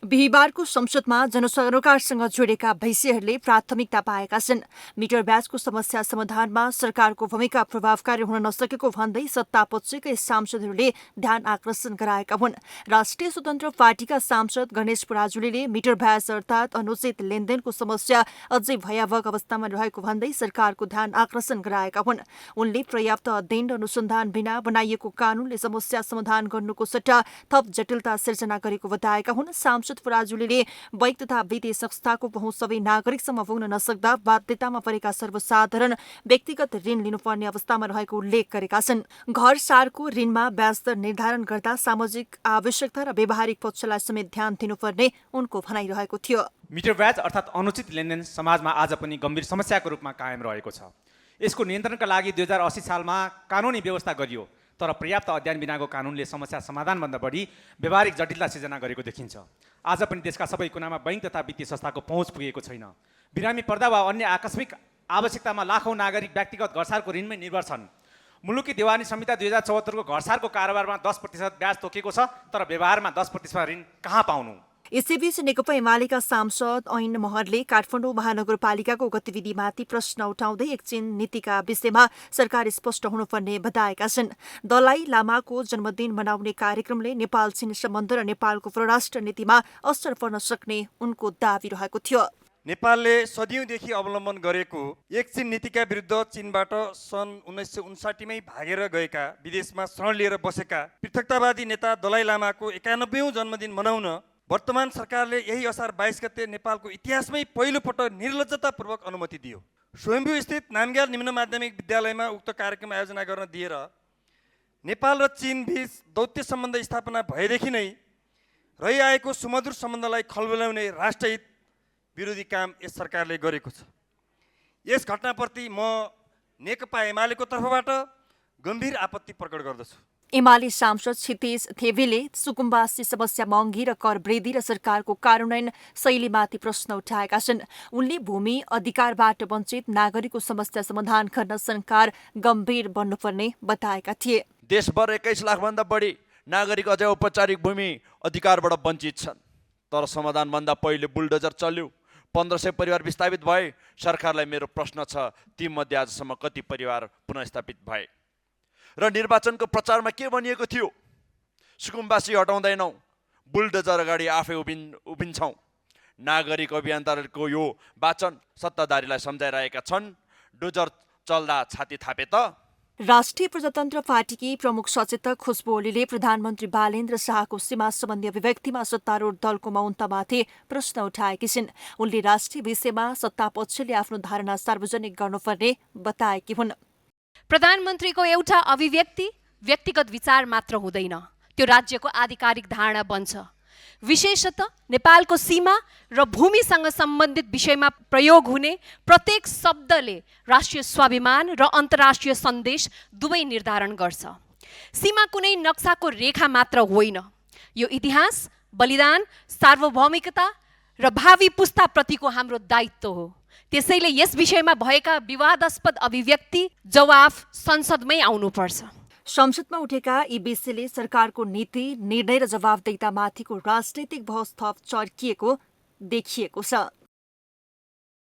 बिहिबारको संसदमा जनसरोकारसँग जोडेका भैँसीहरूले प्राथमिकता पाएका छन्। मिटर ब्याजको समस्या समाधानमा सरकारको भूमिका प्रभावकारी हुन नसकेको भन्दै सत्तापक्षकै सांसदहरूले ध्यान आकर्षण गराएका हुन्। राष्ट्रिय स्वतन्त्र पार्टीका सांसद गणेश पराजुलीले मिटर ब्याज अर्थात् अनुचित लेनदेनको समस्या अझै भयावह अवस्थामा रहेको भन्दै सरकारको ध्यान आकर्षण गराएका हुन्। उनले पर्याप्त अध्ययन र अनुसन्धान बिना बनाइएको कानूनले समस्या समाधान गर्नुको सट्टा थप जटिलता सिर्जना गरेको बताएका हुन्। सांसद पराजुलीले बैङ्क तथा वित्तीय संस्थाको पहुँच सबै नागरिकसम्म पुग्न नसक्दा बाध्यतामा परेका सर्वसाधारण व्यक्तिगत ऋण लिनुपर्ने अवस्थामा रहेको उल्लेख गरेका छन्। घर सारको ऋणमा ब्याज दर निर्धारण गर्दा सामाजिक आवश्यकता र व्यावहारिक पक्षलाई समेत ध्यान दिनुपर्ने उनको भनाइरहेको थियो। मिटर ब्याज अर्थात् अनुचित लेनदेन समाजमा आज पनि गम्भीर समस्याको रूपमा कायम रहेको छ। यसको नियन्त्रणका लागि 2080 सालमा कानुनी व्यवस्था गरियो, तर पर्याप्त अध्ययन बिनाको कानुनले समस्या समाधानभन्दा बढी व्यावहारिक जटिलता सिर्जना गरेको देखिन्छ। आज पनि देशका सबै कुनामा बैङ्क तथा वित्तीय संस्थाको पहुँच पुगेको छैन। बिरामी पर्दा वा अन्य आकस्मिक आवश्यकतामा लाखौँ नागरिक व्यक्तिगत घरसारको ऋणमै निर्भर छन्। मुलुकी देवानी संहिता 2074 को घरसारको कारोबारमा 10% ब्याज तोकेको छ, तर व्यवहारमा 10% ऋण कहाँ पाउनु? यसैबीच नेकपा एमालेका सांसद ऐन महरले काठमाडौँ महानगरपालिकाको गतिविधिमाथि प्रश्न उठाउँदै एकछिन नीतिका विषयमा सरकार स्पष्ट हुनुपर्ने बताएका छन्। दलाई लामाको जन्मदिन मनाउने कार्यक्रमले नेपाल चीन सम्बन्ध र नेपालको परराष्ट्र नीतिमा असर पर्न सक्ने उनको दावी रहेको थियो। नेपालले सदियौंदेखि अवलम्बन गरेको एकछिन नीतिका विरुद्ध चीनबाट सन् 1959 मै भागेर गएका विदेशमा शरण लिएर बसेका पृथकतावादी नेता दलाई लामाको 91औं जन्मदिन मनाउन वर्तमान सरकारले यही असार 22 गते नेपालको इतिहासमै पहिलोपटक निर्लज्जतापूर्वक अनुमति दियो। स्वयम्भू स्थित नामग्याल निम्न माध्यमिक विद्यालयमा उक्त कार्यक्रम आयोजना गर्न दिएर नेपाल र चीन बीच दौत्य सम्बन्ध स्थापना भएदेखि नै रहिआएको सुमधुर सम्बन्धलाई खलबलाउने राष्ट्रहित विरोधी काम यस सरकारले गरेको छ। यस घटनाप्रति म नेकपा एमालेको तर्फबाट गम्भीर आपत्ति प्रकट गर्दछु। एमाले सांसद क्षितिज थेवेले सुकुम्बासी समस्या महँगी र कर वृद्धि र सरकारको कार्यान्वयन शैलीमाथि प्रश्न उठाएका छन्। उनले भूमि अधिकारबाट वञ्चित नागरिकको समस्या समाधान गर्न सरकार गम्भीर बन्नुपर्ने बताएका थिए। देशभर 21 लाखभन्दा बढी नागरिक अझै औपचारिक भूमि अधिकारबाट वञ्चित छन्, तर समाधानभन्दा पहिले बुलडोजर चल्यो, 1500 परिवार विस्थापित भए। सरकारलाई मेरो प्रश्न छ, ती मध्ये आजसम्म कति परिवार पुनःस्थापित भए? र निर्वाचनको प्रचारमा के भनिएको थियो? सुकुम्बासी हटाउँदैनौँ, बुलडोजर अगाडि आफै उभिन्छौँ। नागरिक अभियन्ताहरूको यो वाचन सत्ताधारीलाई सम्झाइरहेका छन्। डोजर चल्दा छाती थापे त। राष्ट्रिय प्रजातन्त्र पार्टीकी प्रमुख सचेतक खुशबु ओलीले प्रधानमन्त्री बालेन्द्र शाहको सीमा सम्बन्धी अभिव्यक्तिमा सत्तारूढ दलको मौनतामाथि प्रश्न उठाएकी छिन्। उनले राष्ट्रिय विषयमा सत्तापक्षले आफ्नो धारणा सार्वजनिक गर्नुपर्ने बताएकी हुन्। प्रधानमन्त्रीको एउटा अभिव्यक्ति व्यक्तिगत विचार मात्र हुँदैन, त्यो राज्यको आधिकारिक धारणा बन्छ। विशेषतः नेपालको सीमा र भूमिसँग सम्बन्धित विषयमा प्रयोग हुने प्रत्येक शब्दले राष्ट्रिय स्वाभिमान र अन्तर्राष्ट्रिय सन्देश दुवै निर्धारण गर्छ। सीमा कुनै नक्साको रेखा मात्र होइन, यो इतिहास, बलिदान, सार्वभौमिकता र भावी पुस्ताप्रतिको हाम्रो दायित्व हो। त्यसैले यस विषयमा भएका विवादास्पद अभिव्यक्ति जवाफ संसदमै आउनुपर्छ। संसदमा उठेका यी विषयले सरकारको नीति, निर्णय र जवाफदेहितामाथिको राजनैतिक बहस थप चर्किएको देखिएको छ।